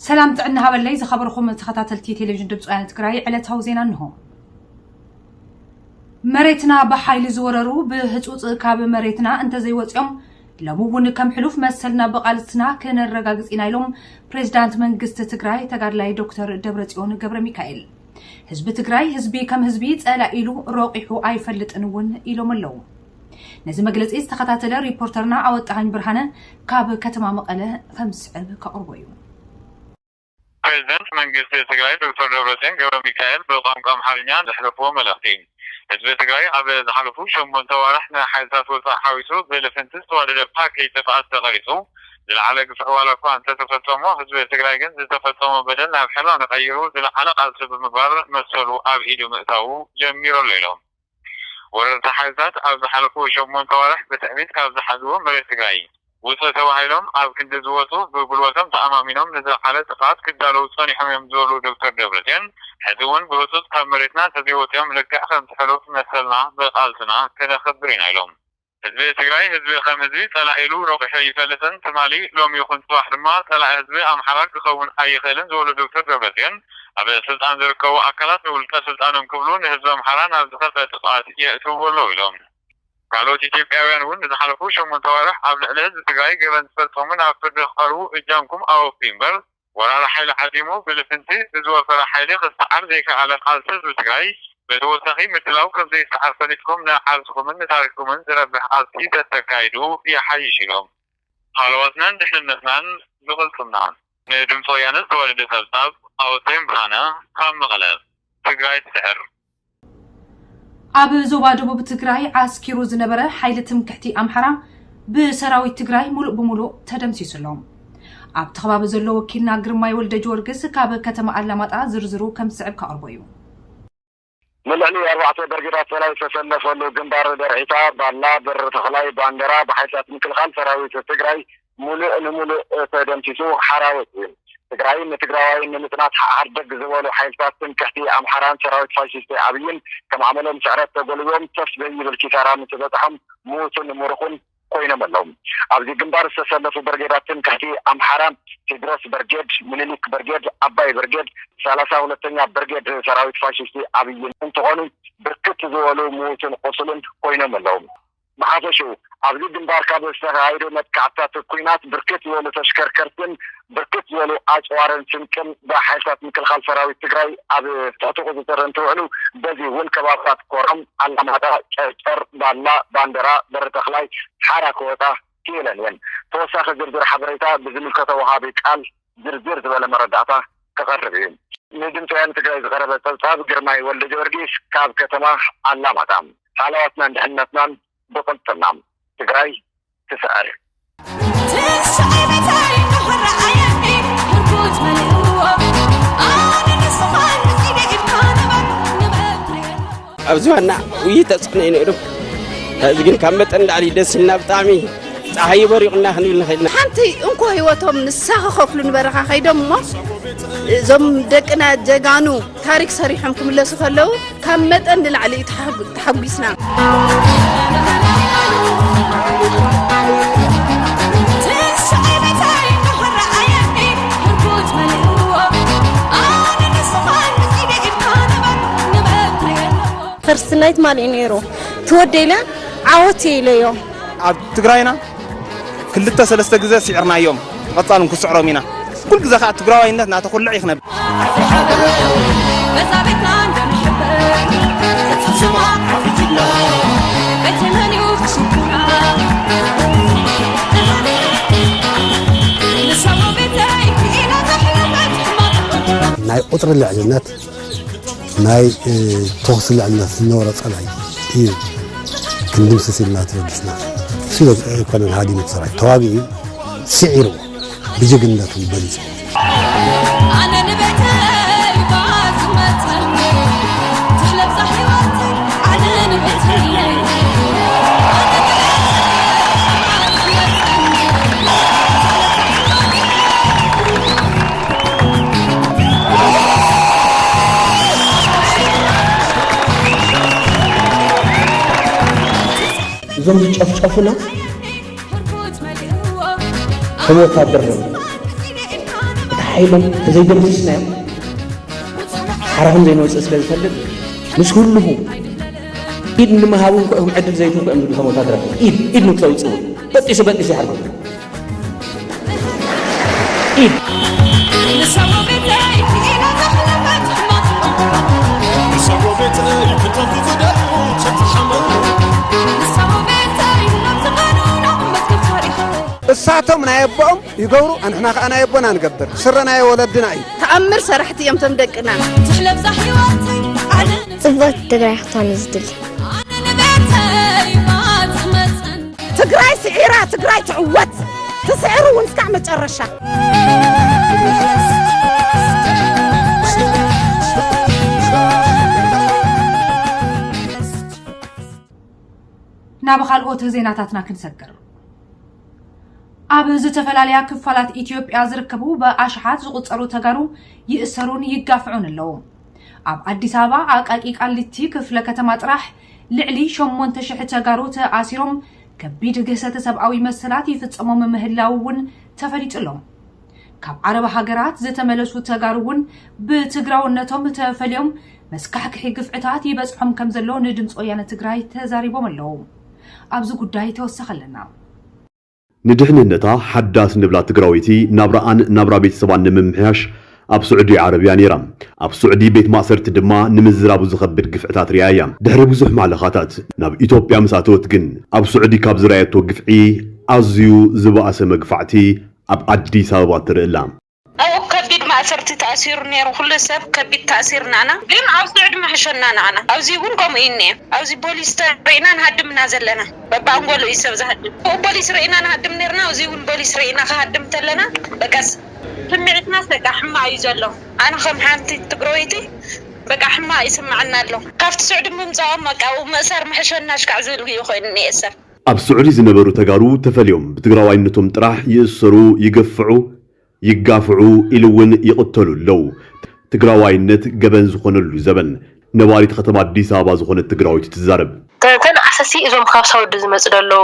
ሰላም ጥዕና ሃበለይ ዝኸበርኩም ተኸታተልቲ ቴሌቪዥን ድምፂ ወያነ ትግራይ፣ ዕለታዊ ዜና እንሆ። መሬትና ብሓይሊ ዝወረሩ ብህፁፅ ካብ መሬትና እንተዘይወፂኦም ሎሚ እውን ከም ሕሉፍ መሰልና ብቓልስና ክነረጋግፅ ኢና ኢሎም ፕሬዚዳንት መንግስቲ ትግራይ ተጋድላይ ዶክተር ደብረፅዮን ገብረ ሚካኤል። ህዝቢ ትግራይ ህዝቢ ከም ህዝቢ ፀላኢ ኢሉ ረቂሑ ኣይፈልጥን እውን ኢሎም ኣለዉ። ነዚ መግለፂ ዝተኸታተለ ሪፖርተርና ኣወጣሃኝ ብርሃነ ካብ ከተማ መቐለ ከም ዝስዕብ ከቕርቦ እዩ። ፕሬዚደንት መንግስቲ ትግራይ ዶክተር ደብረፅዮን ገብረ ሚካኤል ብቋንቋ ኣምሓርኛ ዘሕለፍዎ መልእኽቲ፣ ህዝቢ ትግራይ ኣብ ዝሓለፉ ሸሞንተ ዋርሕ ንሓይልታት ወፃኢ ሓዊሱ ብልፍንቲ ዝተዋደደ ፓኬጅ ጥፍኣት ተቐሪፁ ዝለዓለ ግፍዒ ዋላ እኳ እንተተፈፀሞ፣ ህዝቢ ትግራይ ግን ዝተፈፀሞ በደል ናብ ሕራነ ቀይሩ ዝለዓለ ቃልሲ ብምግባር መሰሉ ኣብ ኢዱ ምእታዉ ጀሚሩ ኣሎ ኢሎም። ወረርቲ ሓይልታት ኣብ ዝሓለፉ ሸሞንተ ዋርሕ ብትዕቢት ካብ ዝሓዝዎ መሬት ትግራይ ውፅእ ተባሂሎም ኣብ ክንዲ ዝወፁ ብጉልበቶም ተኣማሚኖም ንዝለዓለ ጥፍኣት ክዳለዉ ፀኒሖም እዮም ዝበሉ ዶክተር ደብረፅዮን፣ ሕዚ እውን ብህፁፅ ካብ መሬትና እንተዘይወፂኦም ልክዕ ከምቲ ሕሉፍ መሰልና ብቃልስና ክነኽብር ኢና ኢሎም። ህዝቢ ትግራይ ህዝቢ ከም ህዝቢ ፀላኢ ኢሉ ረቂሑ ኣይፈልጥን፣ ትማሊ ሎሚ ይኹን ፅባሕ ድማ ፀላኢ ህዝቢ ኣምሓራ ክኸውን ኣይኽእልን ዝበሉ ዶክተር ደብረፅዮን፣ ኣብ ስልጣን ዝርከቡ ኣካላት ንውልቀ ስልጣኖም ክብሉ ንህዝቢ ኣምሓራ ናብ ዝኸፍአ ጥፍኣት የእትውዎ ኣለዉ ኢሎም። ካልኦት ኢትዮጵያውያን እውን ንዝሓለፉ ሸሞንተ ኣዋርሕ ኣብ ልዕሊ ህዝቢ ትግራይ ገበን ዝፈፀሙ ናብ ፍርዲ ክቐርቡ እጃምኩም ኣወፍዩ እምበር፣ ወራሪ ሓይሊ ዓዲሙ ብልፍንቲ ብዝወፈረ ሓይሊ ክሰዓር ዘይከኣለ ቃልሲ ህዝቢ ትግራይ ብተወሳኺ ምድላው ከም ዘይሰዓር ፈሊጥኩም ንዓርስኹምን ንታሪኽኩምን ዝረብሕ ቃልሲ ተተካይዱ ይሓይሽ ኢሎም። ሃለዋትናን ድሕንነትናን ዝቕልጽምና። ንድምፂ ወያነ ዝተዋደደ ጸብጻብ ኣወተይም ብርሃነ ካብ መቐለ። ትግራይ ትስዕር። ኣብ ዞባ ደቡብ ትግራይ ዓስኪሩ ዝነበረ ሓይሊ ትምክሕቲ ኣምሓራ ብሰራዊት ትግራይ ሙሉእ ብሙሉእ ተደምሲሱ ኣሎ። ኣብቲ ከባቢ ዘሎ ወኪልና ግርማይ ወልደ ጊዮርጊስ ካብ ከተማ ኣላማጣ ዝርዝሩ ከም ዝስዕብ ከቕርቦ እዩ። ንልዕሊ ኣርባዕተ ብርጌዳት ሰራዊት ዝተሰለፈሉ ግንባር ደርዒታ፣ ባላ፣ በሪ ተኽላይ፣ ባንደራ ብሓይልታት ምክልኻል ሰራዊት ትግራይ ሙሉእ ንሙሉእ ተደምሲሱ ሓራ ወፂኡ። ትግራይ ንትግራዋይ ንምፅናት ሓሓር ደግ ዝበሉ ሓይልታት ትምክሕቲ ኣምሓራን ሰራዊት ፋሽስቲ ኣብይን ከም ኣመሎም ስዕረት ተጎልቢቦም ተፍ ዘይብል ኪሳራ ምስ በፅሖም ምዉትን ምሩኹን ኮይኖም ኣለዉ። ኣብዚ ግንባር ዝተሰለፉ ብርጌዳት ትምክሕቲ ኣምሓራ ቴድሮስ ብርጌድ፣ ምኒልክ ብርጌድ፣ ኣባይ ብርጌድ፣ ሰላሳ ሁለተኛ ብርጌድ ሰራዊት ፋሽስቲ ኣብይን እንትኾኑ ብርክት ዝበሉ ምዉትን ቁሱልን ኮይኖም ኣለዉ። ብሓፈሽኡ ኣብዚ ግንባር ካብ ዝተኻየዱ መጥቃዕትታት ኲናት ብርክት ዝበሉ ተሽከርከርትን ብርክት ዝበሉ ኣፅዋርን ስንቅን ብሓይልታት ምክልኻል ሰራዊት ትግራይ ኣብ ትሕቲ ቁፅፅር እንትውዕሉ፣ በዚ እውን ከባብታት ኮረም፣ ኣላማጣ፣ ጨርጨር፣ ባላ፣ ባንደራ፣ በሪ ተኽላይ ሓራ ክወፃ ክኢለን እየን። ተወሳኺ ዝርዝር ሓበሬታ ብዝምልከቶ ወሃቢ ቃል ዝርዝር ዝበለ መረዳእታ ክቐርብ እዩ። ንድምፂ ወያነ ትግራይ ዝቐረበ ጸብጻብ ግርማይ ወልደ ጊዮርጊስ ካብ ከተማ ኣላማጣ። ሃለዋትናን ድሕነትናን ብቕልጽምና። ትግራይ ትስዕር። ኣብዚ ዋና ውይይት ተጽዕኖ እዩ ነይሩ። ሕዚ ግን ካብ መጠን ንላዕሊ ደስ ኢልና፣ ብጣዕሚ ጸሓይ በሪቑና ክንብል ንኽእል ኢና። ሓንቲ እንኮ ህይወቶም ንሳ ክኸፍሉ ንበረኻ ከይዶም እሞ፣ እዞም ደቅና ጀጋኑ ታሪክ ሰሪሖም ክምለሱ ከለዉ ካብ መጠን ንላዕሊ እዩ ተሓጉ-፣ ተሓጒስና። ፈርስት ናይት ማን እዩ ነይሩ? ትወደይለ ዓወት ኢለዮ። ኣብ ትግራይና ክልተ ሰለስተ ግዜ ስዒርናዮም፣ ቀጻልን ክስዕሮም ኢና። ኩሉ ግዜ ከኣ ትግራዋይነት ናተኩልዕ ይኽነብ። ናይ ቁጽሪ ልዕልነት፣ ናይ፣ እ፣ ተኹሲ ልዕልነት ዝነበሮ ጸላኢ እዩ ክንድምስስ ኢልና ተበጊስና። እሱ ኣይኮነን ሃዲሙ እቲ ሰራዊት፣ ተዋጊኡ እዩ፣ ስዒርዎ፣ ብጅግንነቱ በሊጹ። ኣነ ንቤተይ እባ ዝመጸኒ፣ ትለብሳ ህይወተይ፣ ኣነ ንቤተይ። እዞም ዝጨፍጨፉና ከም ወታደር ነው። ኣይሎም ተዘይደምሲስናዮም ሓራኹም ዘይንወፅእ ስለ ዝፈልጥ ምስ ኩልኹ ኢድ ንምሃቡ እንኳ እዮም ዕድል ዘይትንኩ እዮም ዝብሉ ከም ወታደራት ኢድ ኢድ ንክተውፅኡ በጢሱ በጢሱ ይሓርጎ ኢድ እሳቶም ናይ ኣቦኦም ይገብሩ፣ ኣንሕና ከኣ ናይ ኣቦና ንገብር። ስረ ናይ ወለድና እዩ። ተኣምር ሰራሕቲ እዮም ቶም ደቅና። ትሕለብዛ ህይወት ኣነ ጽብቕቲ ትግራይ ክትኮን እዩ ዝድሊ። ትግራይ ስዒራ ትግራይ ትዕወት ትስዕሩ እውን እስካዕ መጨረሻ ናብ ካልኦት ዜናታትና ክንሰግር። ኣብ ዝተፈላለያ ክፋላት ኢትዮጵያ ዝርከቡ ብኣሽሓት ዝቑጸሩ ተጋሩ ይእሰሩን ይጋፍዑን ኣለዉ። ኣብ ኣዲስ ኣበባ ኣቃቂ ቃሊቲ ክፍለ ከተማ ጥራሕ ልዕሊ ሸሞንተ ሽሕ ተጋሩ ተኣሲሮም ከቢድ ግህሰተ ሰብኣዊ መሰላት ይፍጸሞም ምህላው እውን ተፈሊጡ ኣሎ። ካብ ዓረብ ሃገራት ዝተመለሱ ተጋሩ እውን ብትግራውነቶም ተፈልዮም መስካሕክሒ ግፍዕታት ይበጽሖም ከም ዘሎ ንድምፂ ወያነ ትግራይ ተዛሪቦም ኣለዉ። ኣብዚ ጉዳይ ተወሳኺ ኣለና። ንድሕንነታ ሓዳስ ንብላ ትግራወይቲ ናብራኣን ናብራ ቤተሰባን ንምምሕያሽ ኣብ ስዑዲ ዓረብያ ነይራ። ኣብ ስዑዲ ቤት ማእሰርቲ ድማ ንምዝራቡ ዝኸብድ ግፍዕታት ሪኣ እያ። ድሕሪ ብዙሕ ማለኻታት ናብ ኢትዮጵያ ምስ ኣተወት ግን ኣብ ስዑዲ ካብ ዝረኣየቶ ግፍዒ ኣዝዩ ዝበኣሰ መግፋዕቲ ኣብ ኣዲስ ኣበባ ትርኢ ኣላ። ኣብኡ ከቢድ ማእሰርቲ ተኣሲሩ ነይሩ ኩሉ ሰብ ከቢድ ተኣሲርና ኣና ግን ኣብ ስዑዲ ምሕሸና ንኣና ኣብዚ እውን ከምኡ እዩ እኒኤ ኣብዚ ፖሊስ ተሪእና ንሃድም እና ዘለና በብኣንጎሎ እዩ ሰብ ዝሃድም ብኡ ፖሊስ ርኢና ንሃድም ነርና ኣብዚ እውን ፖሊስ ርኢና ክሃድም ተለና በቃ ስምዒትና በቃ ሕማቕ እዩ ዘሎ ኣነ ከም ሓንቲ ትግረወይቲ በቃ ሕማቕ ይስምዓና ኣሎ ካብቲ ስዑዲ ምምፃኦም በቃ ኣብኡ ምእሳር ምሕሸና ሽካዕ ዝብል እዩ ኮይኑ እኒኤ ሰብ ኣብ ስዑዲ ዝነበሩ ተጋሩ ተፈልዮም ብትግራዋይነቶም ጥራሕ ይእሰሩ፣ ይግፍዑ፣ ይጋፍዑ ኢሉ እውን ይቕተሉ ኣለዉ። ትግራዋይነት ገበን ዝኾነሉ ዘበን ነባሪት ከተማ ኣዲስ ኣበባ ዝኾነት ትግራወይቲ ትዛረብ። ተንኣሰሲ እዞም ካብ ሳውዲ ዝመፁ ዘለዉ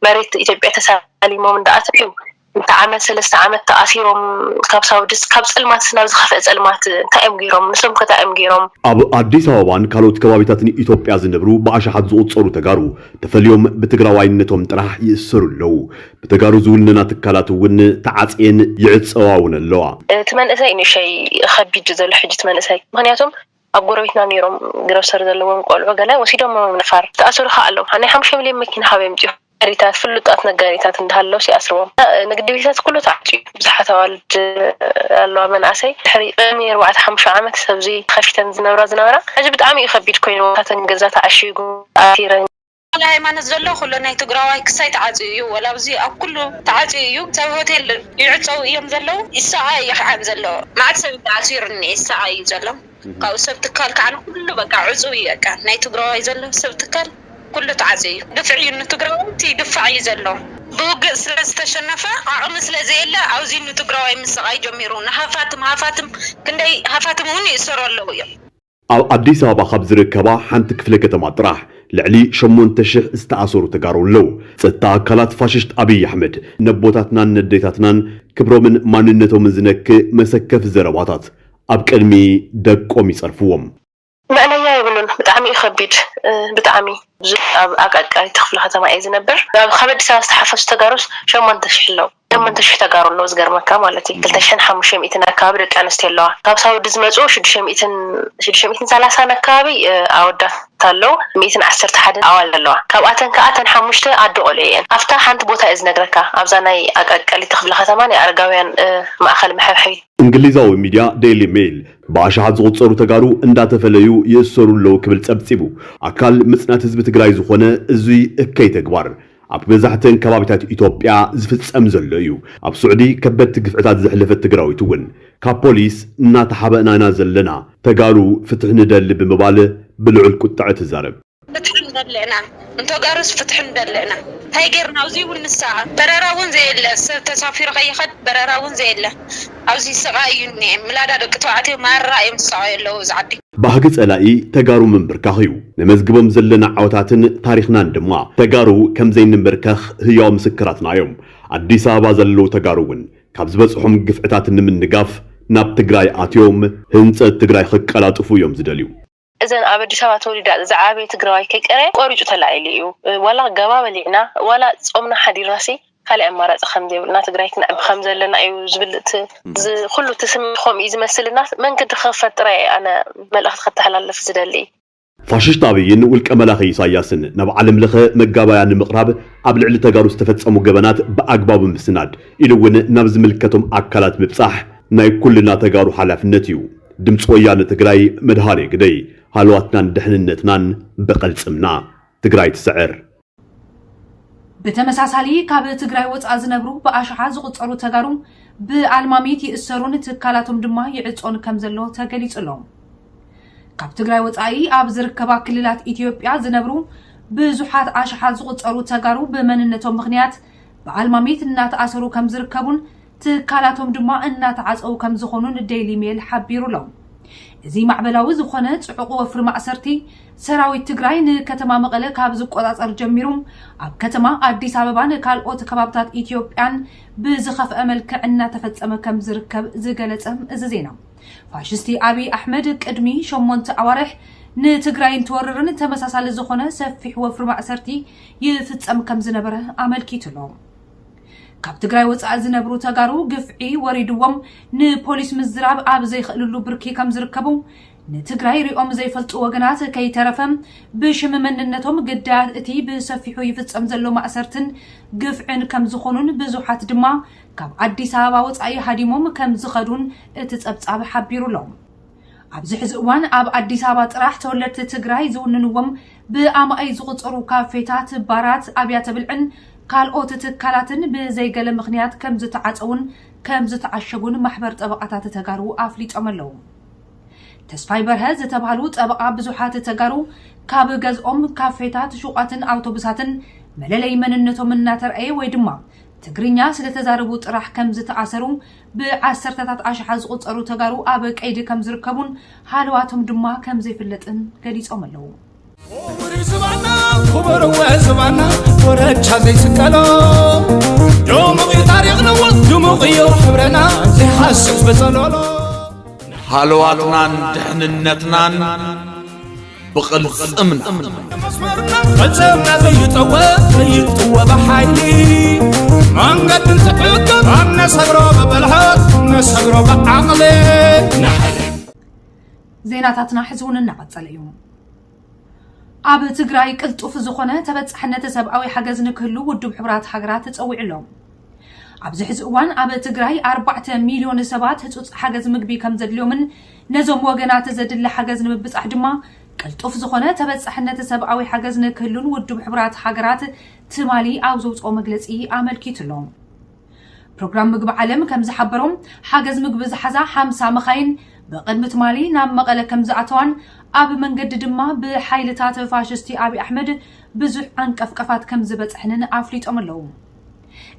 መሬት ኢትዮጵያ ተሳሊሞም እንዳኣተዩ እንተ ዓመት ሰለስተ ዓመት ተኣሲሮም ካብ ሳውድስ ካብ ፀልማትስ ናብ ዝኸፍአ ፀልማት እንታይ እዮም ገይሮም? ንሶም ከ እንታይ እዮም ገይሮም? ኣብ ኣዲስ ኣበባን ካልኦት ከባቢታትን ኢትዮጵያ ዝነብሩ ብኣሽሓት ዝቑፀሩ ተጋሩ ተፈልዮም ብትግራዋይነቶም ጥራሕ ይእሰሩ ኣለዉ። ብተጋሩ ዝውነና ትካላት እውን ተዓፅየን ይዕፀዋ እውን ኣለዋ። እቲ መንእሰይ ንእሸይ ከቢድ ዘሎ ሕጂ እቲ መንእሰይ ምክንያቱም ኣብ ጎረቤትና ነይሮም ግሮሰር ዘለዎም ቆልዑ ገለ ወሲዶም ናብ ንፋር ዝተኣሰሩ ከ ኣለዉ ናይ ሓሙሽተ ሚልዮን መኪና ካበይ ኣምፂኡ ነጋሪታት ፍሉጣት ነጋሪታት እንዳሃለውስ ይኣስርዎም ንግዲ ቤታት ኩሉ ተዓፅዩ ብዙሓት ኣዋልድ ኣለዋ መናእሰይ ድሕሪ ቅድሚ ኣርባዕተ ሓሙሽተ ዓመት ሰብዚ ከፊተን ዝነብራ ዝነበራ ሕዚ ብጣዕሚ እዩ ከቢድ ኮይኑ ናተን ገዛ ተዓሺጉ ኣሲረን ኩሉ ሃይማኖት ዘሎ ኩሉ ናይ ትግራዋይ ክሳይ ተዓፅዩ እዩ ወላ ኣብዚ ኣብ ኩሉ ተዓፅዩ እዩ ሰብ ሆቴል ይዕፀው እዮም ዘለዉ ይሰቃይ እዩ ከዓ ዘሎ መዓት ሰብ ተኣሲሩ እኒኤ ይሰቃይ እዩ ዘሎ ካብኡ ሰብ ትካል ከዓ ንኩሉ በቃ ዕፁው እዩ በቃ ናይ ትግራዋይ ዘሎ ሰብ ትካል ኩሉ ተዓፅዩ እዩ ግፍዒ እዩ ንትግራዋይ እቲ ድፋዕ እዩ ዘሎ ብውግእ ስለ ዝተሸነፈ ዓቕሚ ስለ ዘየለ ኣብዚ ንትግራዋይ ምስቃይ ጀሚሩ ንሃፋትም ሃፋትም ክንደይ ሃፋትም እውን ይእሰሩ ኣለዉ እዮም ኣብ ኣዲስ ኣበባ ካብ ዝርከባ ሓንቲ ክፍለ ከተማ ጥራሕ ልዕሊ ሸሞንተ ሽሕ ዝተኣሰሩ ተጋሩ ኣለዉ። ጸጥታ ኣካላት ፋሽስት ኣብይ ኣሕመድ ነቦታትናን ነዴታትናን ክብሮምን ማንነቶምን ዝነክእ መሰከፊ ዘረባታት ኣብ ቅድሚ ደቆም ይጸርፍዎም። መዕለያ የብሉን። ብጣዕሚ እዩ ከቢድ። ብጣዕሚ ብዙ ኣብ ኣቃቂ ቃሊቲ ክፍለ ከተማ እየ ዝነብር። ካብ ኣዲስ ኣበባ ዝተሓፈሱ ተጋሩስ ሸሞንተ ሽሕ ኣለዉ። ሸሞንተ ሽሕ ተጋሩ ኣለዉ ዝገርመካ ማለት እዩ። ክልተ ሽሕን ሓሙሽተ ሚእትን ኣከባቢ ደቂ ኣንስትዮ ኣለዋ። ካብ ሳውዲ ዝመፁ ሽዱሽተ ሚእትን ሽዱሽተ ሚእትን ሰላሳን ኣከባቢ ኣወዳት ኣለዉ። ሚእትን ዓሰርተ ሓደን ኣዋልድ ኣለዋ። ካብኣተን ከዓ እተን ሓሙሽተ ኣደ ቆልዑ እየን። ኣብታ ሓንቲ ቦታ እየ ዝነግረካ። ኣብዛ ናይ ኣቃቂ ቃሊቲ ክፍለ ከተማ ናይ ኣረጋውያን ማእኸል መሐብሐቢት። እንግሊዛዊ ሚድያ ዴይሊ ሜይል ብኣሽሓት ዝቑጸሩ ተጋሩ እንዳተፈለዩ ይእሰሩ ኣለዉ ክብል ጸብጺቡ። ኣካል ምጽናት ህዝቢ ትግራይ ዝኾነ እዙይ እከይ ተግባር ኣብ መብዛሕተን ከባቢታት ኢትዮጵያ ዝፍጸም ዘሎ እዩ። ኣብ ስዑዲ ከበድቲ ግፍዕታት ዘሕለፈት ትግራዊት እውን ካብ ፖሊስ እናተሓበእና ኢና ዘለና፣ ተጋሩ ፍትሒ ንደሊ ብምባል ብልዑል ቁጥዐ ትዛረብ። ፍትሒ ንደሊ ኢና ንተጋሩስ ፍትሒ ንደሊ ኢና እንታይ ጌርና ኣብዚ እውን ንስኣ በረራ እውን ዘየለ ሰብ ተሳፊሩ ከይኸድ በረራ እውን ዘየለ ኣብዚ ይስቓ እዩ እኒኤ ምላዳ ደቂ ተባዕትዮ ማራ እዮም ዝስቓዩ ኣለዉ እዚ ዓዲ። ባህጊ ጸላኢ ተጋሩ ምንብርካኽ እዩ። ነመዝግቦም ዘለና ዓወታትን ታሪኽናን ድማ ተጋሩ ከም ዘይንንበርከኽ ህያው ምስክራትና እዮም። ኣዲስ ኣበባ ዘለዉ ተጋሩ እውን ካብ ዝበፅሖም ግፍዕታት ንምንጋፍ ናብ ትግራይ ኣትዮም ህንፀት ትግራይ ክቀላጥፉ እዮም ዝደልዩ። እዘን ኣብ ኣዲስ ኣበባ ተወሊዳ ዝዓበየ ትግራዋይ ከይቀረ ቆሪፁ ተላዒሉ እዩ። ዋላ ገባ በሊዕና ዋላ ፆምና ሓዲርናሲ ካልእ ኣማራፂ ከም ዘይብልና ትግራይ ክንዕቢ ከም ዘለና እዩ ዝብል እቲ እዚ ኩሉ እቲ ስምዒት ከምኡ እዩ ዝመስልና መንገዲ ክኸፈት ጥራይ ኣነ መልእኽቲ ከተሓላልፍ ዝደሊ። ፋሽስት ኣብይን ውልቀ መላኺ ኢሳያስን ናብ ዓለም ለኸ መጋባያ ንምቕራብ ኣብ ልዕሊ ተጋሩ ዝተፈጸሙ ገበናት ብኣግባቡ ምስናድ ኢሉ እውን ናብ ዝምልከቶም ኣካላት ምብጻሕ ናይ ኩልና ተጋሩ ሓላፍነት እዩ። ድምፂ ወያነ ትግራይ መድሃኔ ግደይ ሃለዋትናን ድሕንነትናን ብቐልፅምና ትግራይ ትስዕር። ብተመሳሳሊ ካብ ትግራይ ወፃእ ዝነብሩ ብኣሽሓት ዝቑፀሩ ተጋሩ ብኣልማሚት ይእሰሩን ትካላቶም ድማ ይዕፆን ከም ዘሎ ተገሊፁ ኣሎ። ካብ ትግራይ ወፃኢ ኣብ ዝርከባ ክልላት ኢትዮጵያ ዝነብሩ ብዙሓት ኣሽሓት ዝቑፀሩ ተጋሩ ብመንነቶም ምኽንያት ብኣልማሚት እናተኣሰሩ ከም ዝርከቡን ትካላቶም ድማ እናተዓፀው ከም ዝኾኑን ዴይሊ ሜል ሓቢሩ ኣሎ። እዚ ማዕበላዊ ዝኾነ ፅዑቕ ወፍሪ ማእሰርቲ ሰራዊት ትግራይ ንከተማ መቐለ ካብ ዝቆፃፀር ጀሚሩ ኣብ ከተማ ኣዲስ ኣበባን ካልኦት ከባብታት ኢትዮጵያን ብዝኸፍአ መልክዕ እናተፈፀመ ከም ዝርከብ ዝገለፀ እዚ ዜና ፋሽስቲ ኣብይ ኣሕመድ ቅድሚ ሸሞንተ ኣዋርሕ ንትግራይ እንትወርርን ተመሳሳሊ ዝኾነ ሰፊሕ ወፍሪ ማእሰርቲ ይፍፀም ከም ዝነበረ ኣመልኪቱ ኣሎ። ካብ ትግራይ ወፃኢ ዝነብሩ ተጋሩ ግፍዒ ወሪድዎም ንፖሊስ ምዝራብ ኣብ ዘይኽእልሉ ብርኪ ከም ዝርከቡ ንትግራይ ሪኦም ዘይፈልጡ ወገናት ከይተረፈ ብሽም መንነቶም ግዳያት እቲ ብሰፊሑ ይፍፀም ዘሎ ማእሰርትን ግፍዕን ከም ዝኾኑን ብዙሓት ድማ ካብ ኣዲስ ኣበባ ወፃኢ ሃዲሞም ከም ዝኸዱን እቲ ፀብፃብ ሓቢሩ ኣሎ። ኣብዚ ሕዚ እዋን ኣብ ኣዲስ ኣበባ ጥራሕ ተወለድቲ ትግራይ ዝውንንዎም ብኣማኢት ዝቑፀሩ ካፌታት፣ ባራት፣ ኣብያተ ብልዕን ካልኦት ትካላትን ብዘይገለ ምኽንያት ከም ዝተዓፀውን ከም ዝተዓሸጉን ማሕበር ጠበቓታት ተጋሩ ኣፍሊጦም ኣለዉ። ተስፋይ በርሀ ዝተባህሉ ጠበቓ ብዙሓት ተጋሩ ካብ ገዝኦም፣ ካፌታት፣ ሹቋትን ኣውቶቡሳትን መለለይ መንነቶም እናተርኣየ ወይ ድማ ትግርኛ ስለተዛረቡ ጥራሕ ከም ዝተኣሰሩ ብዓሰርተታት ኣሽሓት ዝቑፀሩ ተጋሩ ኣብ ቀይዲ ከም ዝርከቡን ሃለዋቶም ድማ ከም ዘይፍለጥን ገሊፆም ኣለዉ። ክቡር ዝባና ክቡር ዝባና ወረቻ ዘይስቀሎ ድሙቕ እዩ ታሪኽ ነዎ ድሙቕ እዩ ሕብረና ዘይሓስስ በጸሎሎ ሃለዋትናን ድሕንነትናን ብቕልፅምና ቀልፅምና ዘይጠወ ዘይጥወ ብሓይሊ መንገድን ትዕግር ኣብ ነሰግሮ ብብልሓት ነሰግሮ ብዓቕሊ ዜናታትና ሕዚ እውን እናቐጸለ እዩ። ኣብ ትግራይ ቅልጡፍ ዝኾነ ተበጻሕነት ሰብኣዊ ሓገዝ ንክህሉ ውድብ ሕቡራት ሃገራት ጸዊዑ ኣሎ። ኣብዚ ሕዚ እዋን ኣብ ትግራይ ኣርባዕተ ሚልዮን ሰባት ህጹጽ ሓገዝ ምግቢ ከም ዘድልዮምን ነዞም ወገናት ዘድሊ ሓገዝ ንምብጻሕ ድማ ቅልጡፍ ዝኾነ ተበጻሕነት ሰብኣዊ ሓገዝ ንክህሉን ውድብ ሕቡራት ሃገራት ትማሊ ኣብ ዘውፅኦ መግለፂ ኣመልኪቱ ኣሎ። ፕሮግራም ምግቢ ዓለም ከም ዝሓበሮም ሓገዝ ምግቢ ዝሓዛ ሓምሳ መኻይን ብቕድሚ ትማሊ ናብ መቐለ ከም ዝኣተዋን ኣብ መንገዲ ድማ ብሓይልታት ፋሽስቲ ኣብይ ኣሕመድ ብዙሕ ዓንቀፍቀፋት ከም ዝበፅሐንን ኣፍሊጦም ኣለዉ።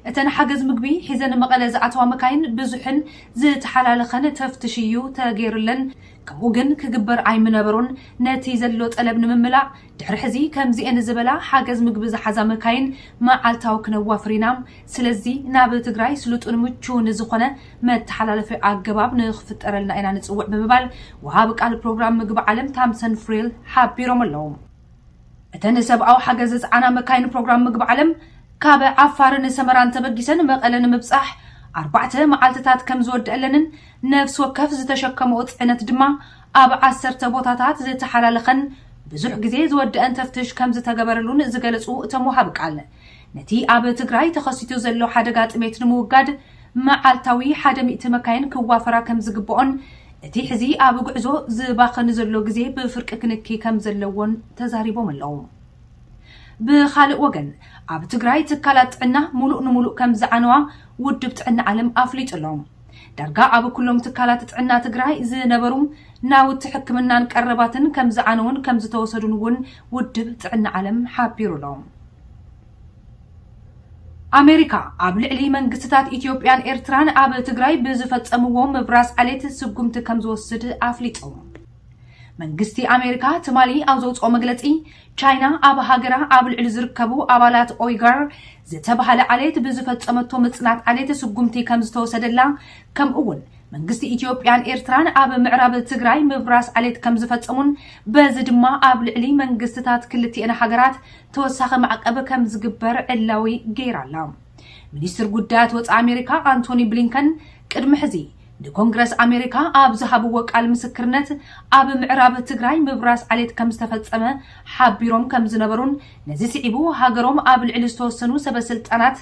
እተን ሓገዝ ምግቢ ሒዘን መቐለ ዝኣተዋ መካይን ብዙሕን ዝተሓላለኸን ተፍትሽ እዩ ተገይሩለን። ከምኡ ግን ክግበር ኣይምነበሮን። ነቲ ዘሎ ጠለብ ንምምላእ ድሕሪ ሕዚ ከምዚኤን ዝበላ ሓገዝ ምግቢ ዝሓዛ መካይን መዓልታዊ ክነዋፍር ኢና። ስለዚ ናብ ትግራይ ስሉጥን ምቹውን ዝኾነ መተሓላለፊ ኣገባብ ንክፍጠረልና ኢና ንፅውዕ ብምባል ወሃቢ ቃል ፕሮግራም ምግቢ ዓለም ታምሰን ፍሬል ሓቢሮም ኣለዉ። እተን ሰብኣዊ ሓገዝ ዝፀዓና መካይን ፕሮግራም ምግቢ ዓለም ካብ ዓፋርን ሰመራን ተበጊሰን መቐለ ንምብፃሕ ኣርባዕተ መዓልትታት ከም ዝወደአለንን ነፍሲ ወከፍ ዝተሸከመኦ ፅዕነት ድማ ኣብ ዓሰርተ ቦታታት ዝተሓላለኸን ብዙሕ ግዜ ዝወደአን ተፍትሽ ከም ዝተገበረሉን ዝገለፁ እቶም ወሃቢ ቃል ነቲ ኣብ ትግራይ ተኸሲቱ ዘሎ ሓደጋ ጥሜት ንምውጋድ መዓልታዊ ሓደ ሚእቲ መካይን ክዋፈራ ከም ዝግብኦን እቲ ሕዚ ኣብ ጉዕዞ ዝባኸን ዘሎ ግዜ ብፍርቂ ክንኪ ከም ዘለዎን ተዛሪቦም ኣለዉ። ብኻልእ ወገን ኣብ ትግራይ ትካላት ጥዕና ሙሉእ ንሙሉእ ከም ዝዓነዋ ውድብ ጥዕና ዓለም ኣፍሊጡ ኣሎ። ዳርጋ ኣብ ኩሎም ትካላት ጥዕና ትግራይ ዝነበሩ ናውቲ ሕክምናን ቀረባትን ከም ዝዓነውን ከም ዝተወሰዱን እውን ውድብ ጥዕና ዓለም ሓቢሩ ኣሎ። ኣሜሪካ ኣብ ልዕሊ መንግስትታት ኢትዮጵያን ኤርትራን ኣብ ትግራይ ብዝፈጸምዎ ምብራስ ዓሌት ስጉምቲ ከም ዝወስድ ኣፍሊጡ። መንግስቲ ኣሜሪካ ትማሊ ኣብ ዘውፅኦ መግለፂ፣ ቻይና ኣብ ሃገራ ኣብ ልዕሊ ዝርከቡ ኣባላት ኦይጋር ዝተባህለ ዓሌት ብዝፈፀመቶ ምፅናት ዓሌት ስጉምቲ ከም ዝተወሰደላ፣ ከምኡ እውን መንግስቲ ኢትዮጵያን ኤርትራን ኣብ ምዕራብ ትግራይ ምብራስ ዓሌት ከም ዝፈፀሙን በዚ ድማ ኣብ ልዕሊ መንግስትታት ክልቲኤን ሃገራት ተወሳኺ ማዕቀብ ከም ዝግበር ዕላዊ ገይራ ኣላ። ሚኒስትር ጉዳያት ወፃኢ ኣሜሪካ ኣንቶኒ ብሊንከን ቅድሚ ሕዚ ንኮንግረስ ኣሜሪካ ኣብ ዝሃብዎ ቃል ምስክርነት፣ ኣብ ምዕራብ ትግራይ ምብራስ ዓሌት ከም ዝተፈጸመ ሓቢሮም ከም ዝነበሩን ነዚ ስዒቡ ሃገሮም ኣብ ልዕሊ ዝተወሰኑ ሰበስልጣናት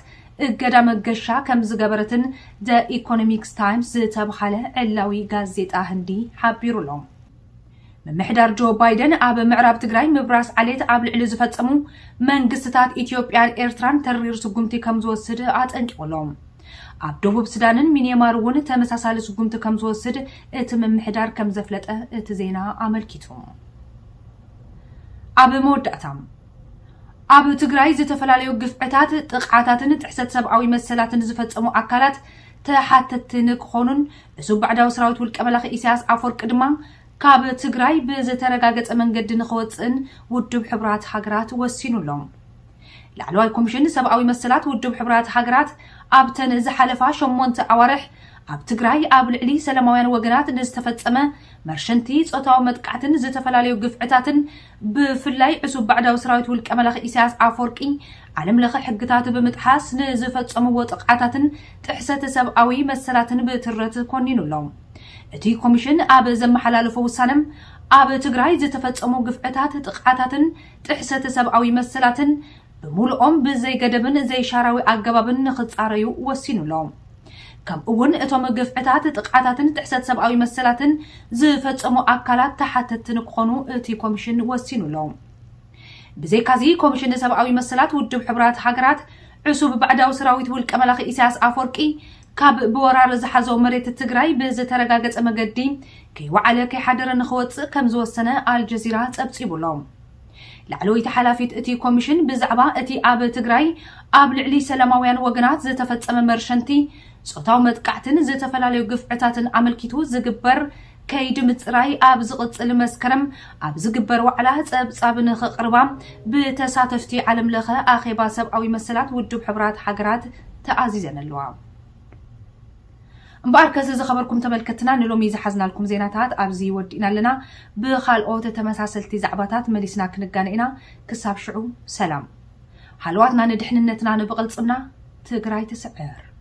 እገዳ መገሻ ከም ዝገበረትን ደ ኢኮኖሚክስ ታይምስ ዝተብሃለ ዕላዊ ጋዜጣ ህንዲ ሓቢሩ ኣሎ። ምምሕዳር ጆ ባይደን ኣብ ምዕራብ ትግራይ ምብራስ ዓሌት ኣብ ልዕሊ ዝፈጸሙ መንግስትታት ኢትዮጵያን ኤርትራን ተሪር ስጉምቲ ከም ዝወስድ ኣጠንቂቑ ኣሎ። ኣብ ደቡብ ሱዳንን ሚንየማር እውን ተመሳሳሊ ስጉምቲ ከም ዝወስድ እቲ ምምሕዳር ከም ዘፍለጠ እቲ ዜና ኣመልኪቱ። ኣብ መወዳእታ፣ ኣብ ትግራይ ዝተፈላለዩ ግፍዕታት፣ ጥቕዓታትን ጥሕሰት ሰብኣዊ መሰላትን ዝፈጸሙ ኣካላት ተሓተትቲ ንክኾኑን ዕሱብ ባዕዳዊ ሰራዊት ውልቀ መላኺ ኢሳያስ ኣፈወርቂ ድማ ካብ ትግራይ ብዝተረጋገጸ መንገዲ ንክወፅእን ውድብ ሕቡራት ሃገራት ወሲኑ ኣሎ። ላዕለዋይ ኮሚሽን ሰብኣዊ መሰላት ውድብ ሕቡራት ሃገራት ኣብተን ዝሓለፋ ሸሞንተ ኣዋርሕ ኣብ ትግራይ ኣብ ልዕሊ ሰላማውያን ወገናት ንዝተፈጸመ መርሸንቲ፣ ጾታዊ መጥቃዕትን ዝተፈላለዩ ግፍዕታትን ብፍላይ ዕሱብ ባዕዳዊ ሰራዊት ውልቀ መላኺ ኢሳያስ ኣፈወርቂ ዓለም ለኸ ሕግታት ብምጥሓስ ንዝፈጸምዎ ጥቕዓታትን ጥሕሰት ሰብኣዊ መሰላትን ብትረት ኮኒኑ ኣሎ። እቲ ኮሚሽን ኣብ ዘመሓላለፎ ውሳነ፣ ኣብ ትግራይ ዝተፈጸሙ ግፍዕታት፣ ጥቕዓታትን ጥሕሰት ሰብኣዊ መሰላትን ብምሉኦም ብዘይገደብን ዘይሻራዊ ኣገባብን ንኽጻረዩ ወሲኑ ኣሎ። ከምኡ እውን እቶም ግፍዕታት፣ ጥቕዓታትን ጥሕሰት ሰብኣዊ መሰላትን ዝፈጸሙ ኣካላት ተሓተትቲ ንክኾኑ እቲ ኮሚሽን ወሲኑ ኣሎ። ብዘይካዚ፣ ኮሚሽን ሰብኣዊ መሰላት ውድብ ሕቡራት ሃገራት ዕሱብ ባዕዳዊ ሰራዊት ውልቀ መላኺ ኢሳያስ ኣፈወርቂ ካብ ብወራር ዝሓዞ መሬት ትግራይ ብዝተረጋገጸ መገዲ ከይወዓለ ከይሓደረ ንኽወጽእ ከም ዝወሰነ ኣልጀዚራ ጸብጺቡ ኣሎ። ላዕለወይቲ ሓላፊት እቲ ኮሚሽን ብዛዕባ እቲ ኣብ ትግራይ ኣብ ልዕሊ ሰላማውያን ወገናት ዝተፈጸመ መርሸንቲ፣ ጾታዊ መጥቃዕትን ዝተፈላለዩ ግፍዕታትን ኣመልኪቱ ዝግበር ከይዲ ምጽራይ ኣብ ዝቕጽል መስከረም ኣብ ዝግበር ዋዕላ ጸብጻብ ንኽቕርባ ብተሳተፍቲ ዓለም ለኸ ኣኼባ ሰብኣዊ መሰላት ውድብ ሕቡራት ሃገራት ተኣዚዘን ኣለዋ። እምበኣርከስ ዝኸበርኩም ተመልከትና፣ ንሎሚ ዝሓዝናልኩም ዜናታት ኣብዚ ወዲእና ኣለና። ብኻልኦት ተመሳሰልቲ ዛዕባታት መሊስና ክንጋነ ኢና። ክሳብ ሽዑ ሰላም። ሃለዋትና ንድሕንነትና ንብቕልጽምና። ትግራይ ትስዕር።